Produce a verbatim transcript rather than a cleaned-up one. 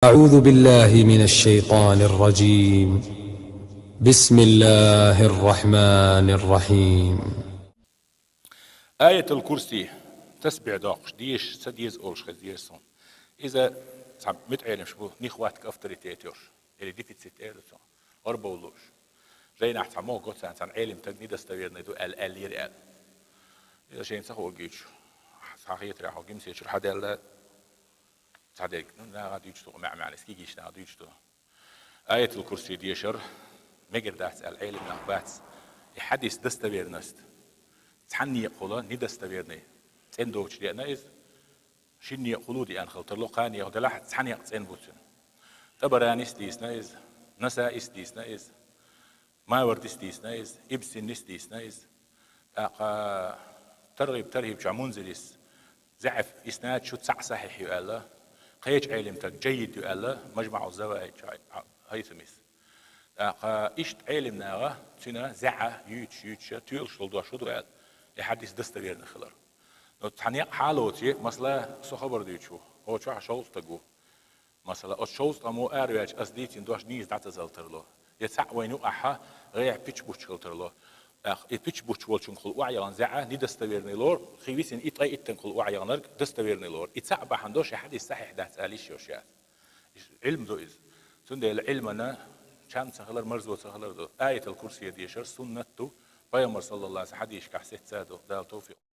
أعوذ بالله من الشيطان الرجيم. بسم الله الرحمن الرحيم. Аятул Курси тасбихь доккхуш дезаш ца деза олуш хеза деза суна. Иза цхьа муьтӀаьллаш бу, нехватка авторитета йолуш, или дефицит эр ду цунах, гӀорбовлуш. Жайнахь цхьа могӀа го царна, цхьана Ӏелим таг недостоверный ду аьлла, аьллера аьлла. Иза шайна ца хууш гуьйцуш, цхьа хетарехь хьо гимсечуьра хьан даьлла, цхьа дерг, ну, наха дуьйцуш ду, маьӀ-маьӀнаш кегийчу наха дуьйцуш ду. Аятул Курси дешар мегар дац аьлла Ӏелим нах бац. И хьадис достоверность цхьанна некъахула недостоверный, цӀена доцуш деана иза, шина некъахула деана хила тарло, кхана некъа делахь цхьа некъ цӀена бу цуьнан. ТӀабаранис дийцина иза, Насаис дийцина иза, Мавардис дийцина иза, Ибн Синнис дийцина иза. ТӀаккха Таргъиб Тархьиб чохь Мунзирис заӀиф иснад шу цхьаъ сахьихь ю аьлла, кхечу Ӏелим таг джаййид ю аьлла, МажмаӀу Заваид чохь Хьайсамис. ТӀаккха иштта Ӏелим наха цуьнан заӀа юьйцуш, юьйцуш, тоьлуш долу дош хӀун ду аьлла, и хьадис достоверный хилар. Но цхьа некъ хьалоций, масала, со хабар дуьйцуш ву, хӀокху чохь шовзткъа стаг ву. Масала, оцу шовзткъамо араваьлча ас дийцина дош нийса дӀа ца залтарло. Я цхьаъ вайна юкъахь гӀехь пич буттуш хила тарло. ТӀаккха и пич буттуш волчуьнгахула охьаехна заӀа недостоверный лору, кхин висина и ткъе иттанхула охьаехнарг достоверный лору. И цхьаъ бахьана долуш и хьадис сахьихь дац ала йиш йолуш яц. Иш Ӏилма ду иза. Цундела Ӏилмана чам ца хилар, марзо ца хилар ду. Аятал Курсия дешар суннат ду, Пайхамар саллаллаху алейхи ва саллям хьадисашкахь сецца а ду, Дала товфикъ.